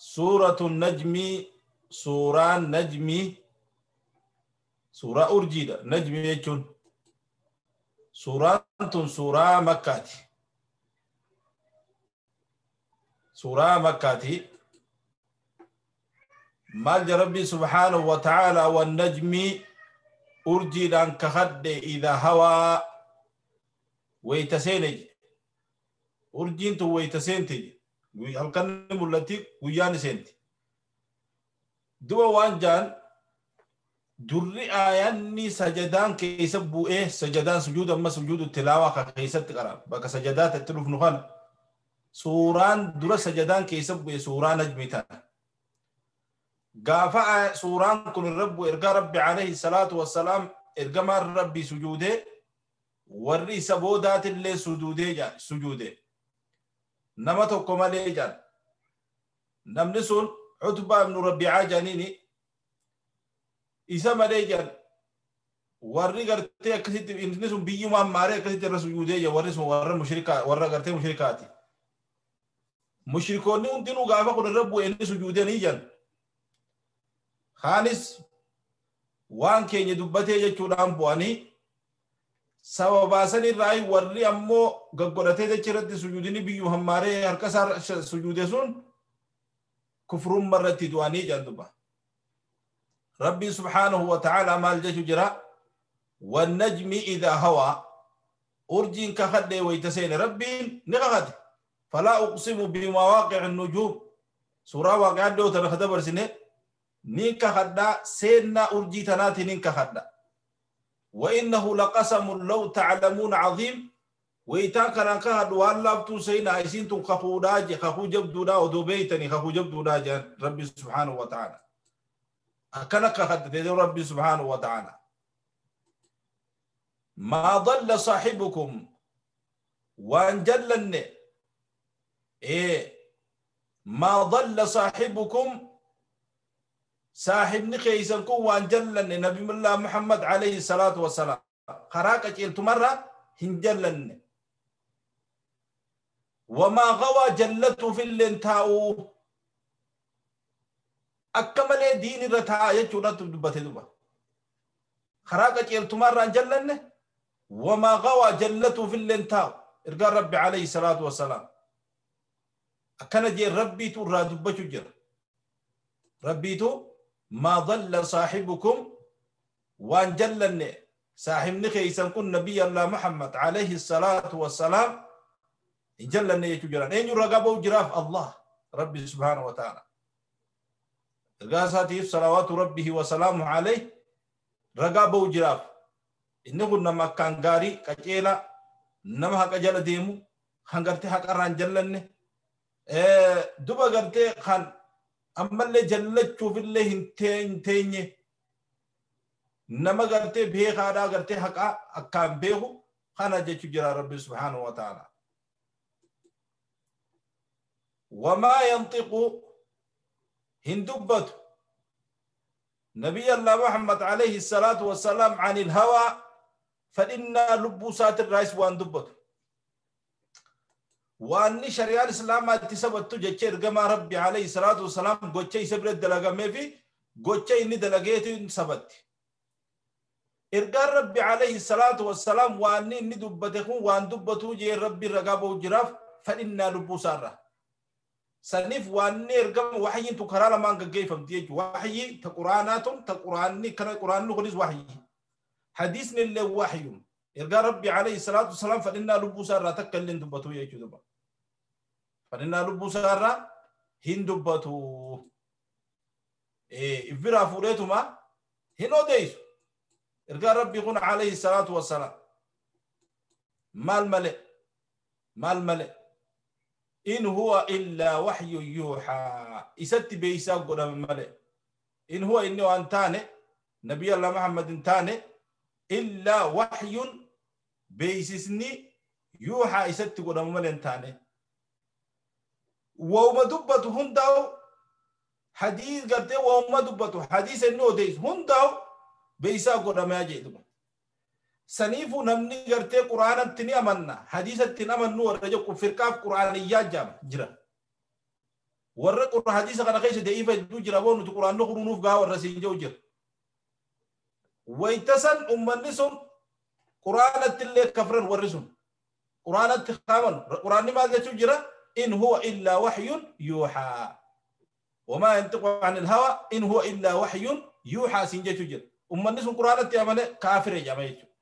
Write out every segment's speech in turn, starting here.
سورة النجم، سورة النجم، سورة أرجيدة نجم يجون سورة سورة مكاتي، سورة مكاتي. مال ربي سبحانه وتعالى والنجم أرجيدا كخد إذا هوى ويتسينج أرجين تو ويتسينتي halkan mul'atti guyyaan seenti. Duba waan jaan durri aayanni sajadaan keessa bu'ee sajadaan sujuuda amma sujuudu tilaawaa ka keessatti qara bakka sajadaa itti dhufnu kana suuraan dura sajadaan keessa bu'e suuraa najmi tana. Gaafa suuraan kun irra bu'e ergaa rabbi alayhi salaatu wassalaam ergamaan rabbi sujuudee warri isa boodaatillee sujuudee sujuude. Nama tokko malee jaan namni sun Utbaa ibnu Rabiicaa jaaniini isa malee jaan warri gartee akkasitti inni sun biyyumaan maaree akkasitti irra sujuudee jaan warri sun warra mushrikaa warra gartee mushrikaati. Mushrikoonni hundinuu gaafa kun irra bu'e inni sujuudee ni jaan. Kaanis waan keenya dubbatee jechuudhaan bu'anii sababa sanirraa warri ammoo gaggodhatee jecha irratti sujuudini biyyuu hammaaree harka isaa sujuude sun kufrummaa irratti du'anii jedhan duba. Rabbi subhaanahu wa ta'ala maal jechu jira wannajmi idhaa hawaa urjiin kakadhee wayita seene rabbiin ni kakate falaa uqsimu bimawaaqici nujuum suuraa waaqicaa dhiyoo tana kadabarsine nin kakadhaa seennaa urjii tanaati nin kakadha. وإنه لقسم لو تعلمون عظيم وإيتان كان كهد والله سينا عايزين خفودا خفو جبدودا ودوبيتني خفو جبدودا ربي سبحانه وتعالى أكن كهد ربي سبحانه وتعالى ما ضل صاحبكم وأن جلن إيه ما ضل صاحبكم صاحب نخيسن كو وان جلن نبي الله محمد عليه الصلاة والسلام خراك جلت مرة هنجلن وما غوى جلته في الانتاو أكمل دين رتاع يجورة دبته دبا خراك جلت مرة جلن وما غوى جلته في الانتاو إرجع ربي عليه الصلاة والسلام أكن جي ربي ترى دبته جر ربي تو ما ضل صاحبكم وان جلن صاحب نخيسن كن نبي الله محمد عليه الصلاة والسلام إن جلن يتجران إن يرغبوا جراف الله ربي سبحانه وتعالى رقاساته صلوات ربه وسلامه عليه رغبوا جراف إنه نما كان غاري كجيلا نما حق جل ديمو خنگرتي حق ران جلن دوبا غرتي خان ammallee jallachuufillee hin teenye nama gartee beekaadhaa gartee haqaa akkaan beeku kana jechuu jira rabbi subhaanahu wa ta'ala. Wamaa yantiqu hin dubbatu nabiy allah Muhammad alayhi salaatu wassalaam anil hawaa fadhinnaa lubbuu isaatirraayis waan dubbatu. وأني شريعة الإسلام تسبت جتش إرجما ربي عليه الصلاة والسلام جتش يسبر الدلجة في جتش إني دلجيت سبت إرجع ربي عليه الصلاة والسلام وأني إني دبتكم وأن دبتو جي ربي رقابه وجراف فإنا لبوسارة سنيف وأني إرجم وحي تكرر ما نجيف مديج وحي تقراناتهم تقراني كان القرآن نخلص وحي حديثنا اللي وحي إرجع ربي عليه الصلاة والسلام فإنا لبوسارة تكلم دبتو يا جدبا فإن لبوسارة هندبتو إيه إفرا فوريتما هنو ديس إرجع ربي يكون عليه الصلاة والسلام مال ملئ مال ملئ إن هو إلا وحي يوحى إستي بيسا قدام ملئ إن هو إنه أنتاني نبي الله محمد أنتاني إلا وحي بيسسني يوحى إستي قدام ملئ أنتاني وما دبته هنداو حديث قلت وما دبته حديث إنه ديس هنداو بيسا قدام يجي سنيفو نمني قرتي قرآن تني أمنا حديث تني أمنا الرجل فرقة قرآنية جام جرا Warra qura hadiisa kana keessa da'iifa hedduu jira boo nuti quraanni kunuunuuf gaa warra siin jiru jira. Waytasan ummanni sun quraanatti illee kafran warri sun quraanatti kaaman quraanni maal jechuu jira in huwa illaa wahyun yuuxaa wamaa yantiqu anil hawa in huwa illaa wahyun yuuxaa siin jechuu jira. Ummanni sun quraanatti amane kaafira jedhama jechuudha.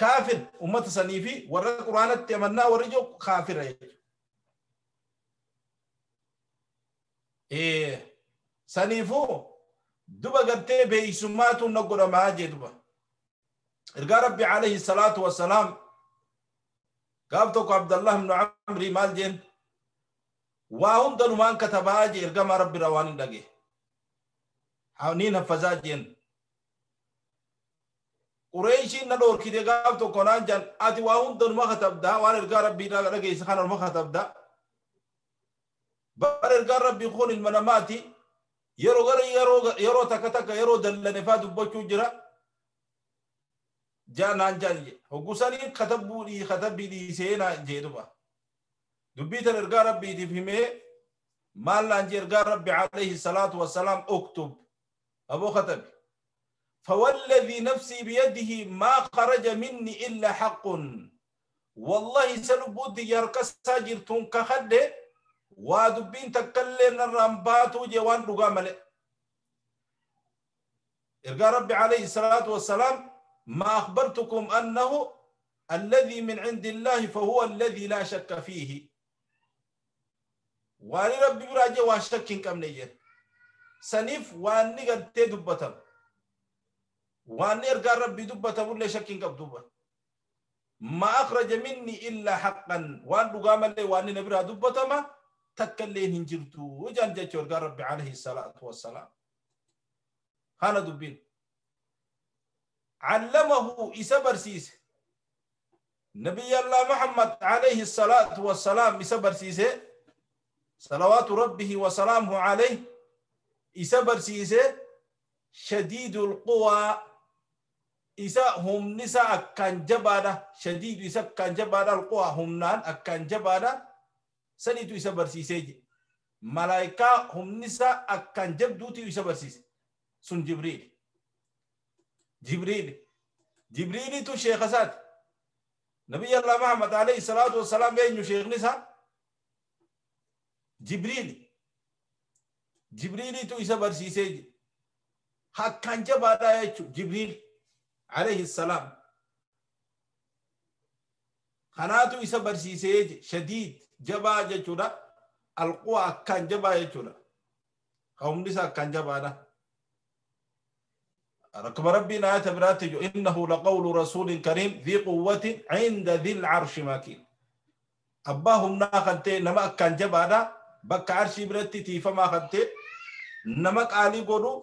Kaafir ummata sanii fi warra quraanatti amannaa warri jiru kaafira jechuudha. Saniifuu duba gartee beeksummaatu na godhamaa jee duba. Ergaa Rabbi alayhi salaatu wassalaam gaaf tokko Abdallah ibnu Amrii maal jeen waa hunda numaan katabaa jee ergamaa Rabbi irraa waan hin dhagee. Niin haffazaa jeen. Qureeshiin na dhoorkite gaaf tokko naan jaan ati waa hunda numa katabdaa waan ergaa Rabbii dhageesse kana numa katabdaa. Bara ergaan Rabbii kun ilma namaati yeroo gara yeroo takka takka yeroo dallane faa dubbachuu jira. Jaa naan jaan je hoggusanii katabuu katabbii dhiisee naan jee duba. Dubbii tan ergaa Rabbiitiif himee maal naan jee ergaa Rabbi alayhi salaatu wassalaam uktub aboo katabi. فوالذي نفسي بيده ما خرج مني إلا حق والله سلبودي يركس ساجرتون كخده ودبين تكلم الرمباتو جوان رقامل إرقى ربي عليه الصلاة والسلام ما أخبرتكم أنه الذي من عند الله فهو الذي لا شك فيه واني ربي براجي وشك كم نيجي سنيف واني قد تدبتم واني إرقى ربي دبتم ولا شك كم دبتم ما أخرج مني إلا حقا وان رقامل واني نبرا دبتم تكلين هنجرتو وجان جاتشور قال ربي عليه الصلاة والسلام هانا دبين علمه إسبر سيس نبي الله محمد عليه الصلاة والسلام إسبر سيس صلوات ربه وسلامه عليه إسبر سيس شديد القوى إسا هم نساء كان جبادة شديد إسا كان جبادة القوى هم نان أكان جبادة saniitu isa barsiisee je malaayikaa humni isaa akkaan jabduutu isa barsiise sun Jibriil. Jibriil Jibriilitu sheekha isaati. Nabiyyi Allah Muhammad alayhi salaatu wassalaam eenyu sheekni isaa? Jibriil. Jibriilitu isa barsiisee je akkaan jabaadhaa jechuudha Jibriil alayhi salaam. Kanaatu isa barsiisee je shadiid jabaa jechuudha. Alquwa akkaan jabaa jechuudha. Humni isaa akkaan jabaadha. Rakkuma Rabbiin ayata biraatti jiru innahu laqawlu rasuulin kariim dhii quwwatin inda dhil arshi makiin. Abbaa humnaa kan ta'e nama akkaan jabaadha. Bakka arshii biratti tiifamaa kan ta'e nama qaalii godhu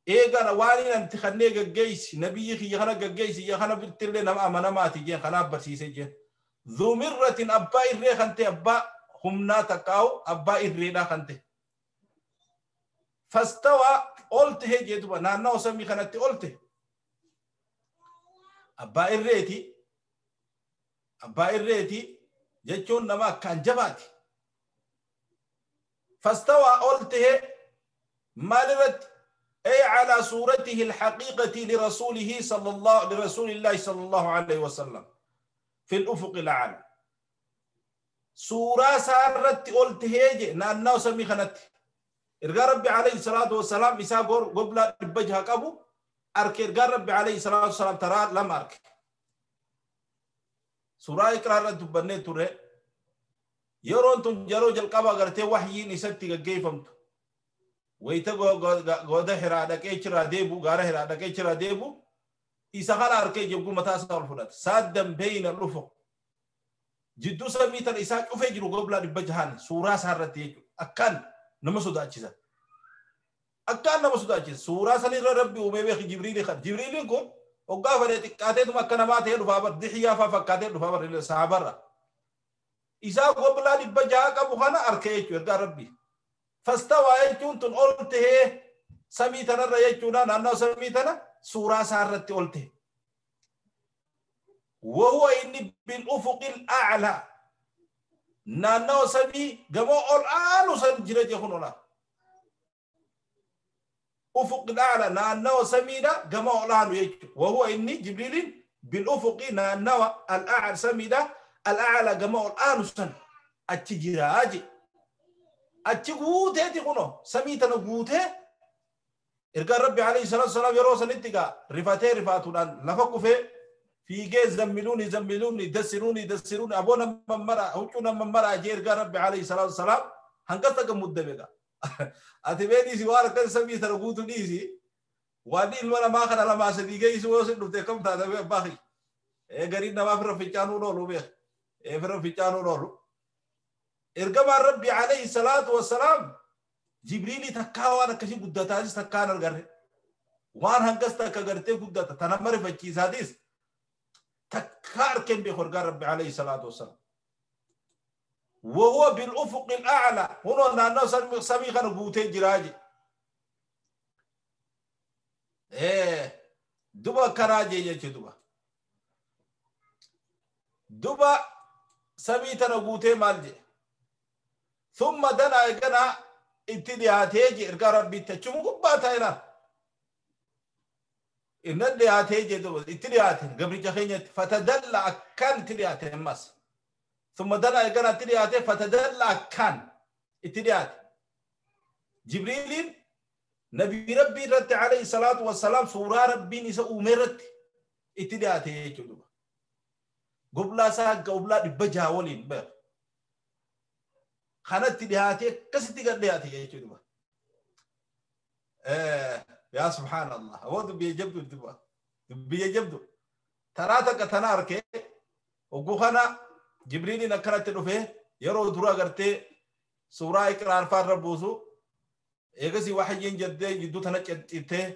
eegana waan inni anti kannee gaggeessi nabiyyi kiyya kana gaggeessi kiyya kana birtillee nama amanamaati jeen kanaaf barsiisee jeen. ذو مرة أبا إرّي خنتي أبا همنا تكاو أبا إرّي لا خنتي فاستوى قلت هي جدوا نانا وسمي خنتي قلت أبا إرّيتي أبا إرّيتي جتون نما كان جباتي فاستوى قلت هي مالرت أي على صورته الحقيقة لرسوله صلى الله لرسول الله صلى الله عليه وسلم في الأفق الأعلى سورة سارت قلت هيجي نانا وسمي خنت إرجع ربي عليه الصلاة والسلام إسا قبل بجها كابو أرك إرجع ربي عليه الصلاة والسلام ترى لم أرك سورة إقرار دبنة ترى يرون تنجرو جل كابا غرتي وحيين إساتي كيفمت ويتغو غودا هرا دك إچرا ديبو غارة هرا دك إچرا ديبو isa kana arkee jebgu mataa isaa ol fudhata saaddan beeyna dhufu jidduu samii tan isaa cufee jiru goblaa 600 suuraa isaa irratti jechuudha akkaan nama sodaachisa akkaan nama sodaachisa suuraa sanirra Rabbi uumee beeki Jibriili kan Jibriiliin kun hoggaa fedhe xiqqaateetuma akka namaa ta'ee dhufaa bar dixiyyaa faa fakkaatee dhufaa bar saabarra isaa goblaa 600 qabu kana arkee jechuudha ergaa Rabbi fastawaa jechuun tun ol tahee samii tanarra jechuudha naannoo samii tana suuraa isaa irratti ol ta'e. وهو إني بالأفق الأعلى Naannawa samii gamoo ol aanu san jira jee kun ola. Ufuq al-a'la naannawa samiidha gamoo ol aanu jechuudha. Wahuwa inni Jibriiliin bil-ufuqi naannawa al-a'la samiidha al-a'la gamoo ol aanu san achi jiraa je. Achi guuteeti kuno samii tana guutee ergaan Rabbi alayhi salaatu wasalaam yeroo sanitti gaa rifatee rifaatuudhaan lafa kufee fiigee zammiluuni zammiluuni dassiruuni dassiruuni aboo nama mara huccuu nama mara jee ergaan Rabbi alayhi salaatu wasalaam hanga takka muddame gaa. Ati mee dhiisi waan akkas samii tana guutu dhiisi waan ilma namaa kana lamaa sadii geessu yoo sin dhufte kam taata bee abbaa kiyya. Gariin namaa firra fincaanuu oolu beek firra fincaanuu oolu. Ergamaan Rabbi alayhi salaatu wasalaam Jibriilii takkaa waan akkasii guddataatis takkaan argarre waan hangas takka gartee guddata tana marifachiisaatis takkaa arkeen beeku ergaan Rabbi alayhi salaatu wasalaam. وهو بالأفق الأعلى هنا نانا سمي خنا غوتي جراجي إيه دبا كراجي يجي دبا دبا سمي تنا غوتي مالجي ثم دنا يغنا اتدياتي جي ارغا ربي تچم غباتا إلى إن دياتي جي دبا اتدياتي قبل جخينيت فتدلى أكان تدياتي مس ثم دنا يغنا تدياتي فتدلى أكان اتدياتي جبريل نبي ربي رت عليه الصلاة والسلام سورة ربي نساء أمرت اتدياتي جدوبا قبلا سا قبلا دبجا ولين بر خانت دياتي كستي قد دياتي جدوبا يا سبحان الله هو دبي جبدو دبا دبي جبدو تراتك تنارك وغخنا جبريل نكرت دفه يرو درا غرتي سورة إقرار فار ربوسو eegasi waxyiin jeddee jidduu tana cittee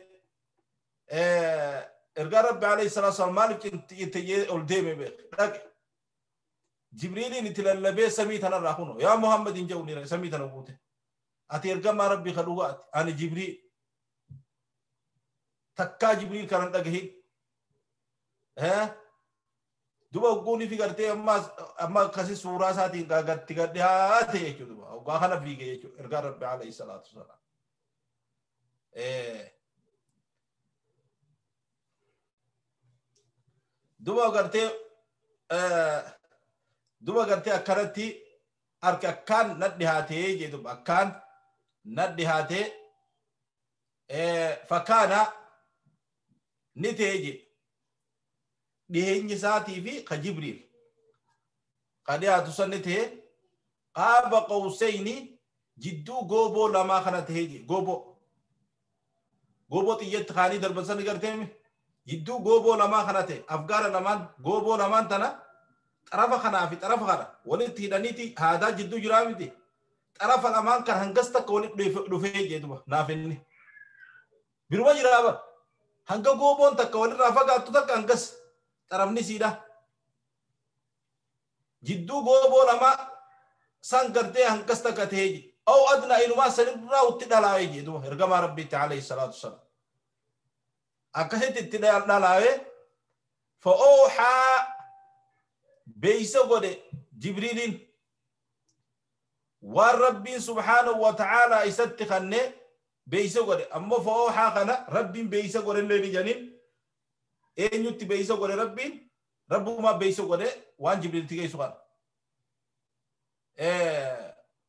ergaa Rabbi alayhi salaatu wasalaam maaliif cittee ol deeme beek dhaqe Jibriiliin itti lallabee samii tanarraa kuno yaa Muhammad hin jedhu samii tana guute ati ergamaa Rabbii ka dhugaati ani Jibriil takkaa Jibriil kanan dhagahin duba ogguuni fi gartee amma akkasi suuraa isaatiin gatti gad dhiyaate jechuudha oggaa kana fiige jechuudha ergaa Rabbi alayhi salaatu wasalaam. Duba gartee akkanatti harka akkaan na dhihaatee jedhu akkaan na dhihaatee fakkaana ni ta'e jedhu dhiheenyi isaatii fi ka Jibriil ka dhihaatu san ni ta'e qaaba qawsayni jidduu gooboo lamaa kana ta'e jedhu gooboo gooboo xiyyatti kaanii darban san gartee jidduu gooboo lamaa kana ta'e afgaara lamaan gooboo lamaan tana xarafa kanaa fi xarafa kana walitti hidhaniiti haadaa jidduu jiraa miti xarafa lamaan kan hangas takka walitti dhufee jedhuba naaf inni biruma jiraa bar hanga gooboon takka walirraa fagaattu takka hangas xarafni siidha jidduu gooboo lamaa san gartee hangas takka ta'ee jedhu أو أدنى إلى ما سنرى وتدلعي جدو إرجع ربي تعالى الصلاة والسلام أكثر تدلعي فأوحى بيسا قد جبريل والرب سبحانه وتعالى يستخني بيسا قد أما فأوحى خنا ربي بيسا قد اللي جنين إن يت بيسا قد ربي ربو ما بيسا قد وان جبريل تيجي سؤال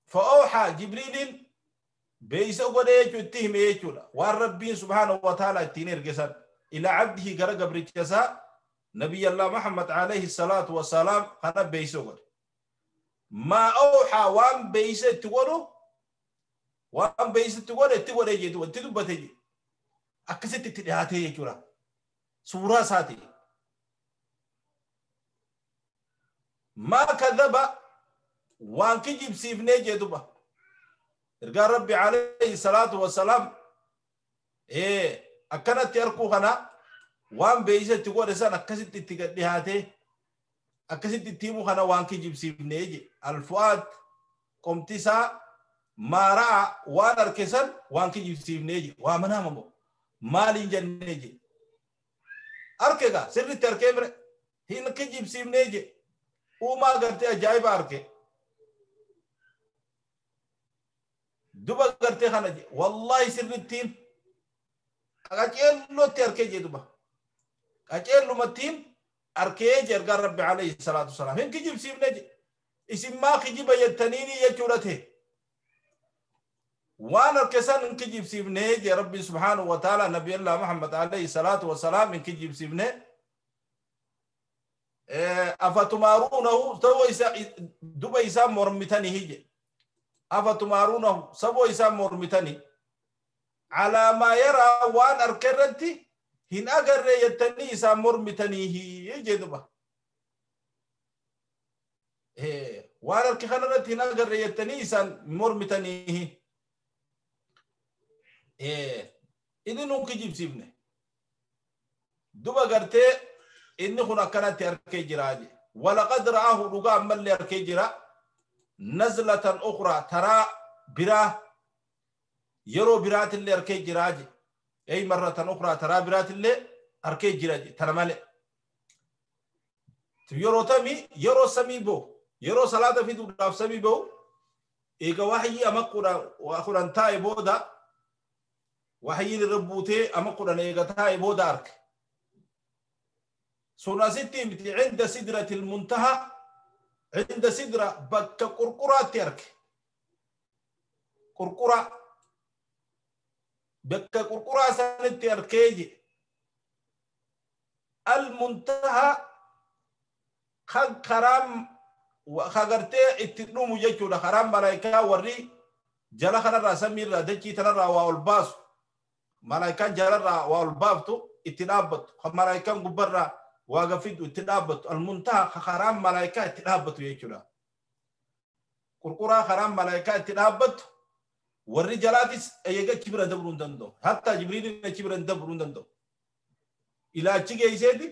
فأوحى جبريل بيسا قد يتهم يجولا والرب سبحانه وتعالى تينير جسد إلى عبده قرق برجسا نبي الله محمد عليه الصلاة والسلام قال بيسا قد ما أوحى وان بيسا تقوله وان بيسا تقوله تقوله يجدو تدبتي أكست تدهاته يجولا سورة ساتي ما كذب وان كجيب سيفني جدوبا إرجع ربي عليه الصلاة والسلام إيه أكنت يركو خنا وان بيجي تقول إنسان أكست تقديهاته أكست تيمو خنا وان كجيب سيفني جي الفؤاد قمتسا ما رأى وان أركسن وان كجيب سيفني جي وامنا ممو مالين جنة جي أركيا سر تركيبر هين كجيب سيفني جي وما قلت أجايب أركي Duba gartee kana je wallahi sirrittiin qaceellotti arkee je duba qaceellumattiin arkee je ergaan Rabbi alayhi salaatu wasalaam hin kijibsiifne je isin maa kijiba jettaniini jechuudha ta'e waan arke san hin kijibsiifne je Rabbi subhaanahu wa ta'ala nabiyallah Muhammad alayhi salaatu wasalaam hin kijibsiifne. Afatumaaruunahu saboo isa duba isaa mormitanii je afatumaruunahu saboo isaa mormitanii calaa maa yaraa waan arke irratti hin agarre jettanii isaa mormitanii jee duba waan arke kana irratti hin agarre jettanii isaan mormitanii inni nun kijibsiifne duba gartee inni kun akkanatti arkee jira je walaqad ra'ahu dhugaa ammallee arkee jira nazlatan ukhraa taraa biraa yeroo biraatillee arkee jira je ey marratan ukhraa taraa biraatillee arkee jira je tana male yeroo tami yeroo samii bo'u yeroo salaata fiduudhaaf samii bo'u eega waxyii ama 10 taa'e booda waxyiin irra buutee ama 10 eega taa'e booda arke sun asitti miti cinda sidrati lmuntaha cinda sidra bakka qurquraatti arke qurqura bakka qurquraa sanitti arkee je almuntaha kan karaan kagartee itti dhumu jechuudha karaan malaayikaa warri jala kanarraa samiirraa dachii tanarraa waa ol baasu malaayikaan jalarraa waa ol baaftu itti dhaabbattu kan malaayikaan gubbarraa waa gafidu itti dhaabbattu almuntaha karaan malaayikaa itti dhaabbattu jechuudha qurquraa karaan malaayikaa itti dhaabbattu warri jalaatis eega achi bira dabruu hin danda'u hatta Jibriilin achi bira dabruu hin danda'u ilaachi geeyseeti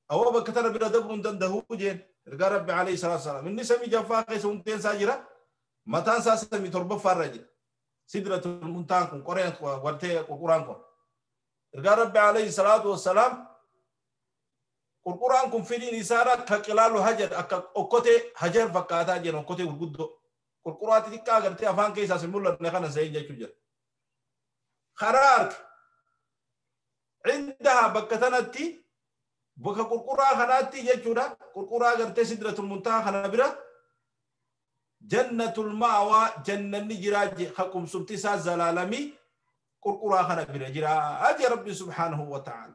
awwa bakka tana bira dabruu hin danda'u jeen ergaa Rabbi alayhi salaatu wasalaam inni samii jaffaa keessa hundeen isaa jira mataan isaa samii torbaffaarra jira sidratul muntahaan kun qoreen wartee qurquraan kun ergaa Rabbi alayhi salaatu wasalaam qurquraan kun fedhiin isaadha akka qilaalu hajar akka okkotee hajar fakkaataa jiran okkotee gurguddoo qurquraa xixiqqaa agartee afaan keessaas hin mul'anne kana sa'in jechuu jira karaa arke cindaha bakka tanatti bakka qurquraa kanaatti jechuudha qurquraa agartee sidratul muntahaa kana bira jannatul ma'awaa jannanni jiraa je haqumsumti isaa zalaalamii qurquraa kana bira jiraa aje Rabbi subhaanahu wa ta'ala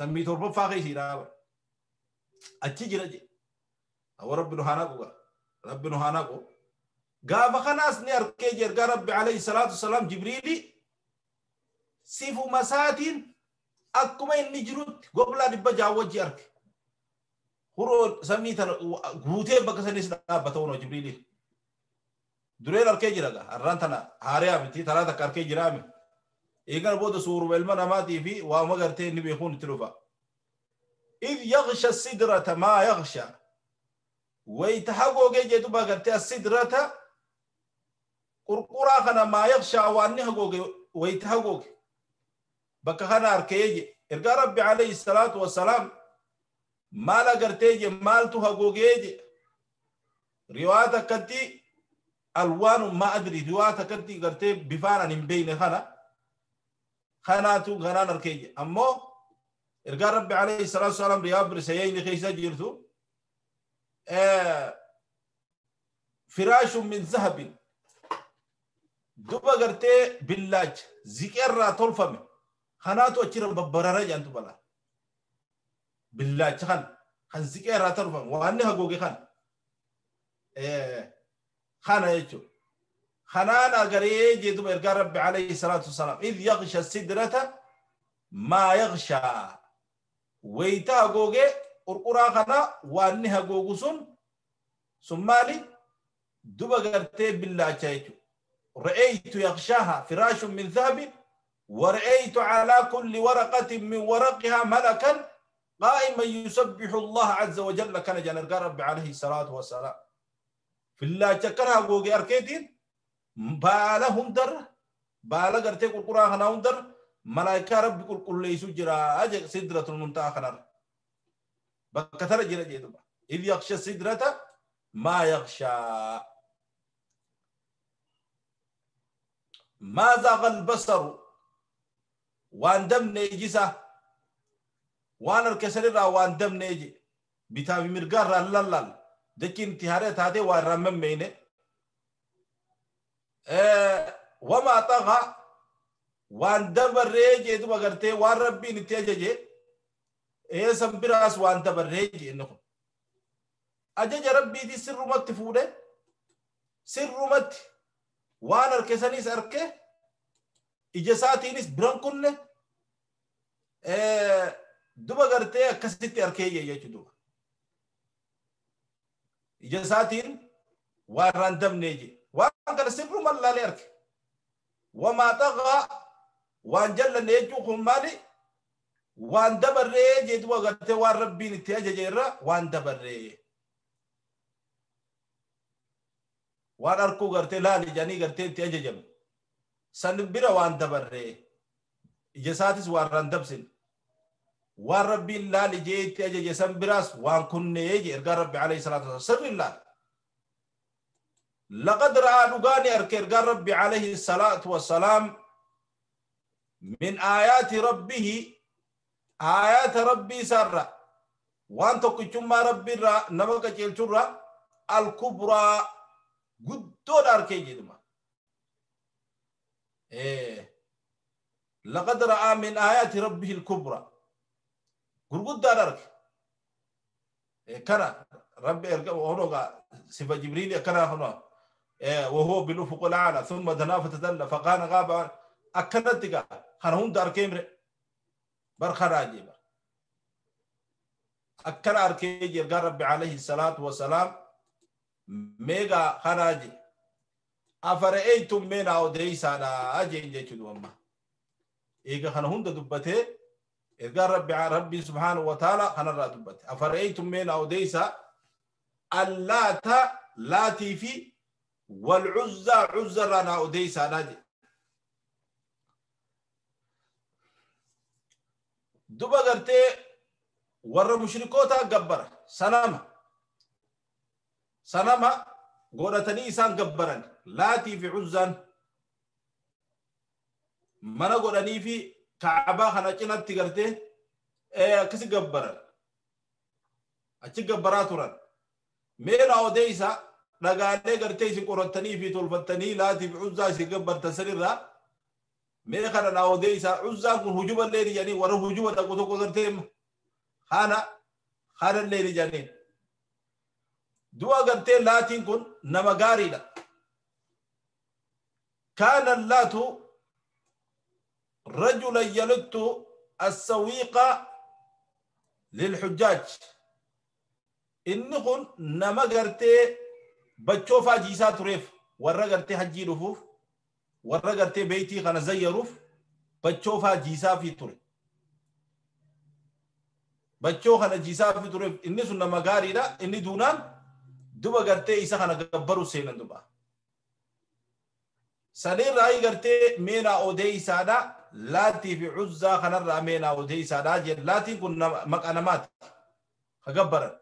sammii torbaffaa keessa jira achi jira je awwa Rabbi nu haa naqu Rabbi nu haa naqu gaafa kanaas ni arkee je ergaa Rabbi alayhi salaatu wasalaam Jibriili sifuma isaatiin akkuma inni jirutti goblaa 600 wajji arke huroo samii tana guutee bakka sanis dhaabbata hunoo Jibriiliin dureen arkee jira gaa har'aan tana haariyaa miti taraa takka arkee jiraame eegana booda suuruma ilma namaatii fi waama gartee inni beekuun itti dhufa idh yaghsha sidrata maa yaghsha wayta hagoogee jedhu gartee asidrata qurquraa kana maa yaghsha waan inni hagooge wayta hagooge bakka kana arkee je ergaa Rabbi alayhi salaatu wasalaam maal agartee je maaltu hagoogee je riwaa takkatti alwaanu ma adri riwaa takkatti gartee bifaan ani hin beeyne kana kanaatu kanaan arkee je ammoo ergaa Rabbi alayhi salaatu wasalaam riyaa birsayeyni keessa jirtu firaashun min zahabin duba gartee billaacha ziqeerraa tolfame kanaatu achirra babbarara jedhantu balaa billaacha kan kan ziqeerraa tolfame waan inni hagooge kan kana jechuudha kanaan agaree jee duba ergaa Rabbi alayhi salaatu wasalaam idh yaghsha sidrata maa yaghshaa wayita hagooge qurquraa kana waan inni hagoogu sun sun maali duba gartee billaacha jechuudha رأيت يغشاها فراش من ذهب ورأيت على كل ورقة من ورقها ملكا قائما يسبح الله عز وجل كان جنرق رب عليه الصلاة والسلام في الله تكرها قوغي أركيتين بالهم در بالا قرتي قرقرا خناهم در ملائكة رب قل قل ليسو جرا أجل سدرة المنتهى خنار بكثر جرا جيدوبا إذ يغشى السدرة ما يغشى. ما زاغ البصر وان دم نيجسا وان الكسر وان دم نيجي بتابي مرقار لالال دكي انتهارات هذه وان رمم مينه وما طغى وان دبر ريجي دوبا غرتي وان ربي نتيجي ايه سنبراس وان دبر ريجي انكم اجج ربي دي سر مت فوده سر مت وان الكسنيس اركه اجساتينس برانكن دوبا غرتي كسيتي اركه يجي دوبا اجساتين وان راندم نيجي وان كان سر مال لا اركه وما طغى وان جل نيجو مالي وان دبر ريجي دوبا غرتي وان ربي نتيجي جيرا وان دبر ري waan arkuu gartee laali jedhanii gartee itti ajajamu san bira waan dabarree ija isaatis waan irraan dabsin waan rabbiin laali jee itti ajaje san biraas waan kunnee jee ergaa rabbi alayhi salaatu wasalaam sirri laal laqad ra'aa dhugaani arke ergaa rabbi alayhi salaatu wasalaam min aayaati rabbihi aayaata rabbii isaarra waan tokkichummaa rabbiirraa nama qajeelchurra alkubraa قدود أركي جدما إيه لقد رأى من آيات ربه الكبرى قد أرك إيه كان ربي هنا صفة جبريل كان هنا إيه وهو بالأفق الأعلى ثم دنا فتدلى فقال غاب أكنتك خنهم دار كيمر برخراجي أكن أركي جرى ربي عليه الصلاة والسلام ميغا خراجي أفرأيتم من أوديسانا أجين جيتشو أما إيغا خنهم دبته إيغا ربي سبحانه وتعالى خنرا دبته أفرأيتم من أوديسا اللات لاتي في والعزى عزى رانا أوديسا ناجي دبا غرتي ور مشركوتا غبر سلام سلام غورتني إسان غبرن لاتي في عزان mana godhanii fi kaabaa kana cinatti gartee akkasi gabbaran achi gabbaraa turan meena odeessa dhagaalee gartee isin qorattanii fi tolfattanii laatii fi uzzaa isin gabbartan sanirraa mee kana na odeessa uzzaan kun hujuba illee ni jedhanii warra hujuba dhaqu tokko gartee kana kana illee ni jedhanii du'a gartee laatiin kun nama gaariidha kaana laatu رجلا يلت السويق للحجاج إنكم نما غرتي بچوفا جيسا تريف ورا غرتي حجي رفوف ورا غرتي بيتي خنا زيروف بچوفا جيسا في تري بچو خنا جيسا في تريف إني سن نما غاريدا إني دونان دوبا غرتي إيسا خنا غبرو سينن دوبا سنين رأي غرتي مينا أوديسادا لاتي في عزة خنرى مينا أوديسادا جل لاتي كنا مكانمات خبرا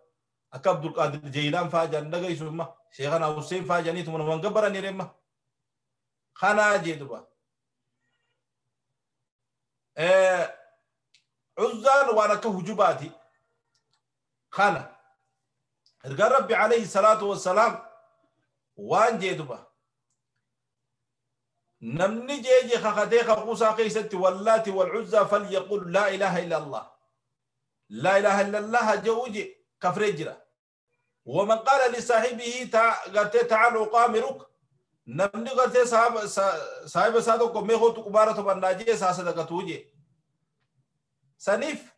أكبد القادر جيلان فاجان نجاي سما شيخنا حسين فاجاني ثم من قبرا نيرما خنا جدوا عزة وانا كهجوباتي خنا رجال ربي عليه الصلاة والسلام وان جدوا نمني جيجي خخدي خقوسا قيست واللات والعزى فليقل لا إله إلا الله لا إله إلا الله جوجي كفرجرة ومن قال لصاحبه تعال أقامرك نمني قلت صاحب صادق ميخو تقبارة بناجي ساسدك توجي سنيف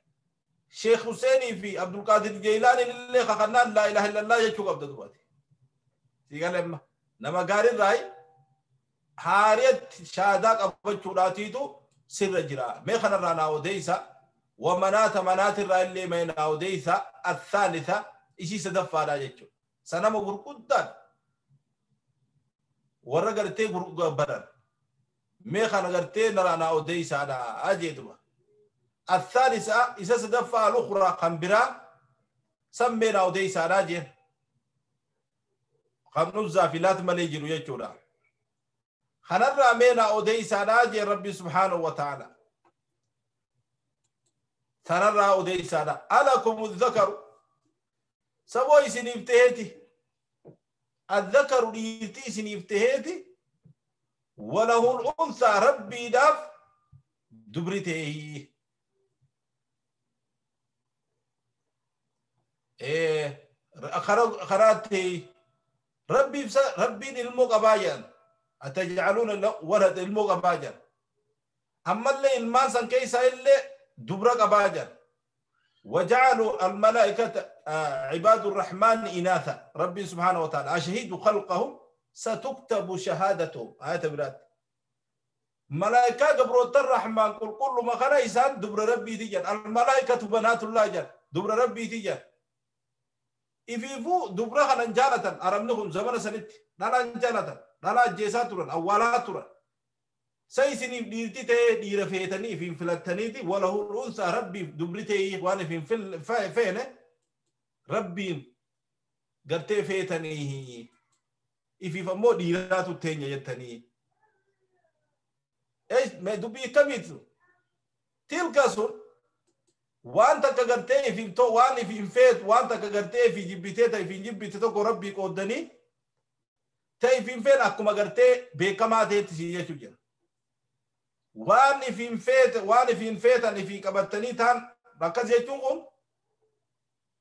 شيخ حسيني في عبد القادر الجيلاني اللي خخنا لا إله إلا الله يجوك عبد الوادي سيقال نما قاري الرأي حاريت شاداك أبوشوراتيتو سر جرا ميخنا رانا أوديسا ومنات منات الرأي مينا أوديسا الثالثة إشي سدفا راجتشو سنما غرقودان ورغرتي غرقودان ميخنا غرتي نرانا أوديسا أنا أجيدوا الثالثة إذا سدفا الأخرى خنبرا سمينا أوديسا راجين خمنوزا في لات مليجرو يجورا Kanarraa meenaa odeysaadhaa jee Rabbi subhaanahu wa ta'ala. Tanarraa odeysaadha. Alakumu dhakaru saboo isiniif taheeti. Azzakaru dhiirti isiniif taheeti. Walahul unsaa rabbiidhaaf dubri ta'eehi. Karaa ta'e rabbiif rabbiin ilmoo qabaa jedhan. Atajcaluuna walad ilmoo qabaa jedhan. Ammallee ilmaan san keessaa illee dubra qabaa jedhan. وجعلوا الملائكة عباد الرحمن إناثا. ربي سبحانه وتعالى أشهدوا خلقهم ستكتب شهادتهم. آية برات ملائكة قبروت الرحمن كل ما خلا إنسان دبر ربي تيجان. الملائكة بنات الله جل دبر ربي تيجان. إفيفو دبر خلا جالة أرمنهم زمن سنت لا جالة لا جيساتورا أولاتورا سيسني ديرتي تي دير فيتني في فلتني دي وله الأنثى ربي دبرتي وأنا في فين ربي قرتي فيتني إفيف مو ديراتو تينيا يتني إيش ما دبي كميت تلك سن وأنت كقرتي في تو وأنا في فيت وأنت كقرتي في جبتي في جبتي تو ربي قدني تي في فين أكما قرتي بكما تيجي تجي waan ifin feete waan ifin feetan ifii qabattanii taan akkas jechuun kun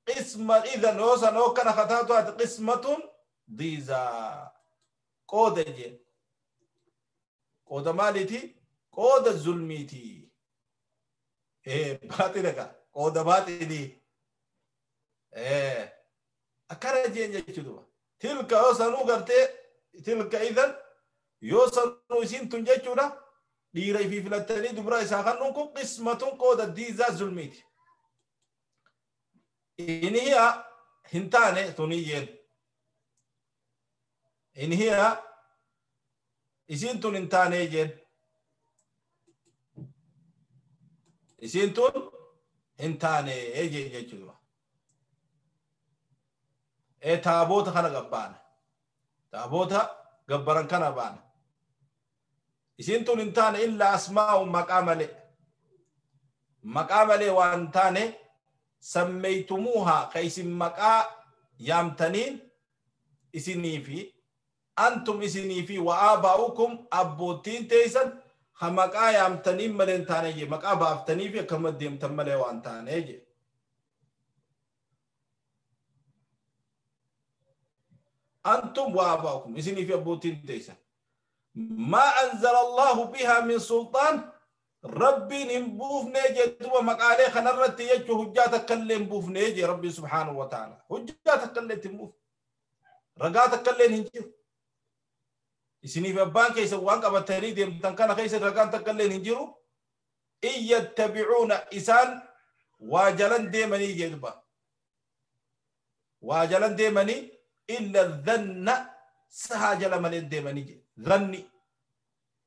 qisma idan yoo san oo kana kataatu ati qismatun diizaa qooda jeen qooda maaliiti qooda zulmiiti baaxila ka qooda baaxilii akkana jeen jechuudha tilka yoo sanuu gartee tilka idan yoo sanuu isin tun jechuudha dhiira ifii filattanii dubra isaa kannuun kun qismatun qooda diizaa zulmiiti. Inni hiya hin taane tunii jeen. Inni hiya isiin tun hin taane jeen. Isiin tun hin taane jeen jechuudha. Taaboota kana gabbaana. Taaboota gabbaran kana baana. Isiin tun hin taane illaa asmaa'u maqaa malee. Maqaa malee waan taane sammeeytumuuhaa ka isin maqaa yaamtaniin isinii fi antum isinii fi wa'aabaa'ukum abboottiin teessan ha maqaa yaamtaniin malee hin taane jee maqaa baaftanii fi akkama deemtan malee waan taane jee. Antum wa'aabaa'ukum isinii fi abboottiin teessan. ما أنزل الله بها من سلطان ربي نبوفني جدوا مقالي خنرت يجو حجاتك اللي نبوفني جي ربي سبحانه وتعالى حجاتك اللي تنبوف رقاتك اللي ننجو إسني في أبان كيس وانك أبتري ديم تنكنا كيس رقاتك اللي ننجرو إن يتبعون إسان واجلن ديمني جدوا واجلن ديمني إلا الذن سهاجل ملين ديمني جي ظني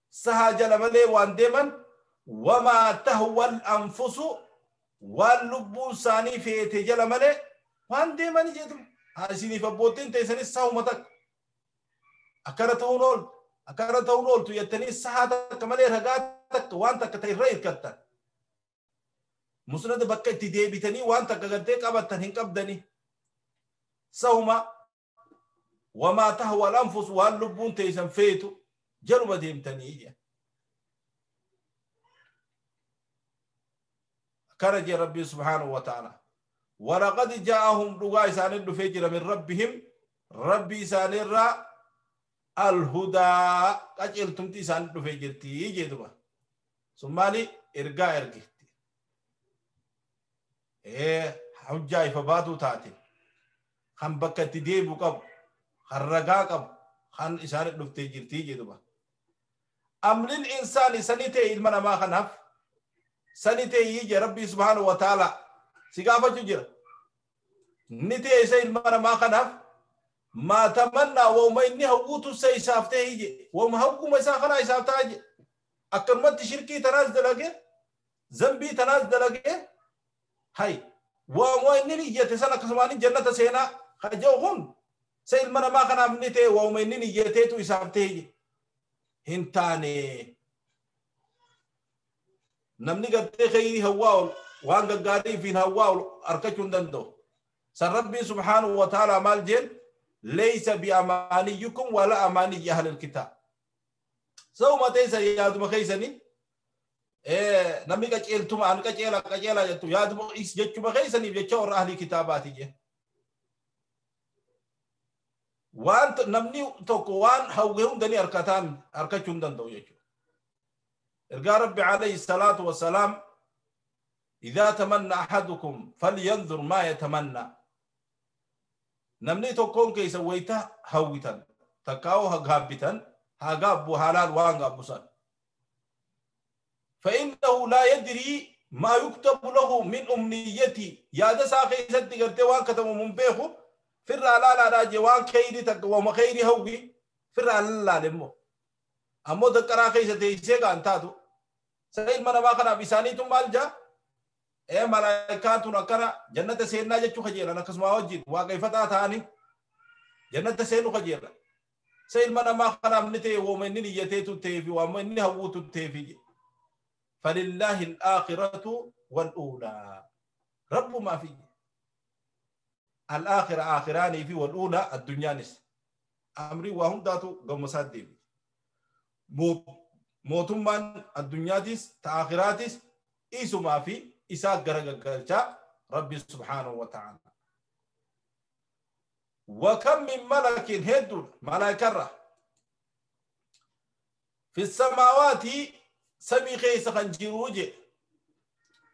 سهاجل ملي وان ديمن وما تهوى الأنفس واللب ساني في تجل ملي وان ديمن جدم هاسيني فبوتين تيسني ساومتك أكرتون أكرتون تيتني سهاتك ملي رقاتك وان تكتير كتا مسند بكة تديبتني وان تكتيك أبتن هنكبدني سوما وما تهوى الأنفس واللبون تيسن فيتو جرب ديمتني كرج ربي سبحانه وتعالى ولقد جاءهم رقا إسان فجر من ربهم ربي إسان الرا الهدى أجلتم تيسان فجر تيجي دبا ثم لي إرقا إرقيت إيه حجة فباتو تاتي خم بكت ديبو قب خرقا قب خان إسان فجر تيجي دبا أم للإنسان سنتي إلمنا ما خنف سنتي يجي ربي سبحانه وتعالى سيقافة جرا نتي إسان إلمنا ما خنف ما تمنى وما إني هوتو سيسافته يجي وما هوكو ما ساخنا يسافته يجي أكرمت شركي تناز دلقي ذنبي تناز دلقي هاي وما إني يتسنى كسماني جنة سينا خجوهم سيل منا ما خنا نتي وما إني يتيتو يسافته يجي Hin taane namni gartee khayrii hawwaa ol waan gaggaarii fi hawwaa ol arkachuu hin danda'u. San Rabbiin subhaanahu wa ta'ala maal jeen? Laysa biamaaniyyukum wala amaaniyyi ahlil kitaab. Sabuma teessan yaaduma keeysanii namni qaceeltuma an qaceela qaceela jettu yaaduma jechuma keeysaniif jecha warra ahlii kitaabaati jee. Waan namni tokko waan hawwe hundanii harkataan harkachuu hin danda'u jechuudha. Ergaa Rabbi alayhi salaatu wassalaam إذا تمنى أحدكم فلينظر ما يتمنى. Namni tokkoon keessa wayita hawwitan takkaa'oo gaabbitan haa gaabbu halaal waan gaabbusan. فإنه لا يدري ما يكتب له من أمنيتي يا ده ساقي سد قرتي وان كتب من بيخو فر لا لا لا جوان خيري تك وما خيري هوي فر لا لمو أمو ذكر خيسة تيسيق أنتاتو سيد من ما كان بيساني ثم الجا إيه ملائكات نكرا جنة سيدنا جتشو خجيلا نكسم واجد واقفة تاني جنة سيدنا خجيلا سيد من ما كان منتي ومنني يتيتو تيفي ومنني هوتو تيفي. فلله الآخرة والأولى رب ما فيه الآخرة آخراني في والأولى الدنيا نس أمري وهم داتو قمصات دي موتمان الدنيا تس تآخراتس إيسو ما في إساق قرقلتا ربي سبحانه وتعالى. وكم من ملك هدر ملائكة في السماوات سمي خيس خنجيروجي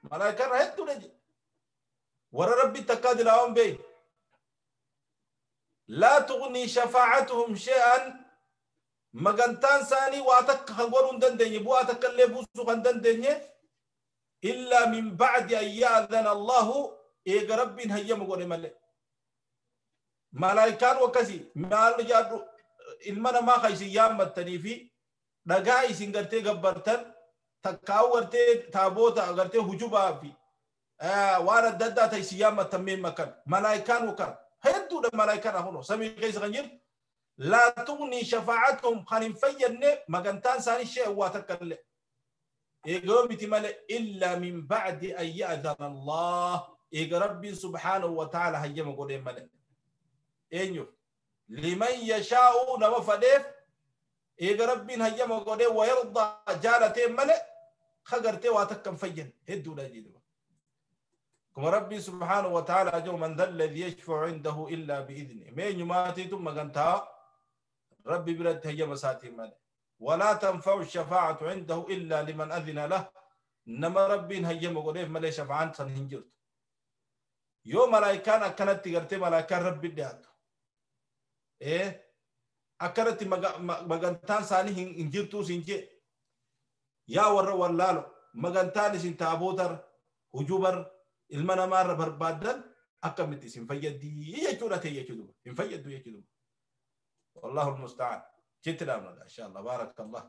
ملائكة هدر نجي ورا ربي تكاد لهم بي لا تغني شفاعتهم شيئا مغنتان ساني واتك خنغورون دندني بو اتك اللي بوسو خندندني إلا من بعد أن يأذن الله إيغ ربي هيم غوري ملي ملائكان وكسي مال جادو المنا ما خيسي يامتني في dhagaa isin gartee gabbartan takkaa'u gartee taaboota gartee hujubaa fi waan adda addaa ta'e isin yaammattan mee makkan malaayikaan wakan hedduudha malaayikaan hafuno samii keessa kan jirtu laa tughni shafaa'atuhum kan hin fayyadne magantaan isaanii shee waa takka illee eegoo miti malee illaa min ba'di an ya'dana Allah eega Rabbiin subhaanahu wa ta'ala hayyama godhee malee eenyuuf liman yashaa'u nama fadheef إيجا ربين هيما قولي ويرضى جالتين ملئ خقرتي واتكم فين هدو لا جيدوا كما ربي سبحانه وتعالى جو من ذا الذي يشفع عنده إلا بإذنه مين يماتي ثم قنتها ربي برد هيما ساتي ملئ ولا تنفع الشفاعة عنده إلا لمن أذن له نما ربين هيما قولي ملئ شفعان سنهنجرت يوم ملايكان أكنت تقرتي ملايكان ربي دياتو إيه akkanatti magantaan isaanii hin jirtuu sin jee yaa warra wallaalo magantaan isin taabootarra hujubarra ilma namaarra barbaaddan akkamitti isin fayyaddi jechuudha ta'e jechuudha hin fayyaddu jechuudha. Wallahu almusta'an. Jetti dhaabna insha Allah. Baarakallah.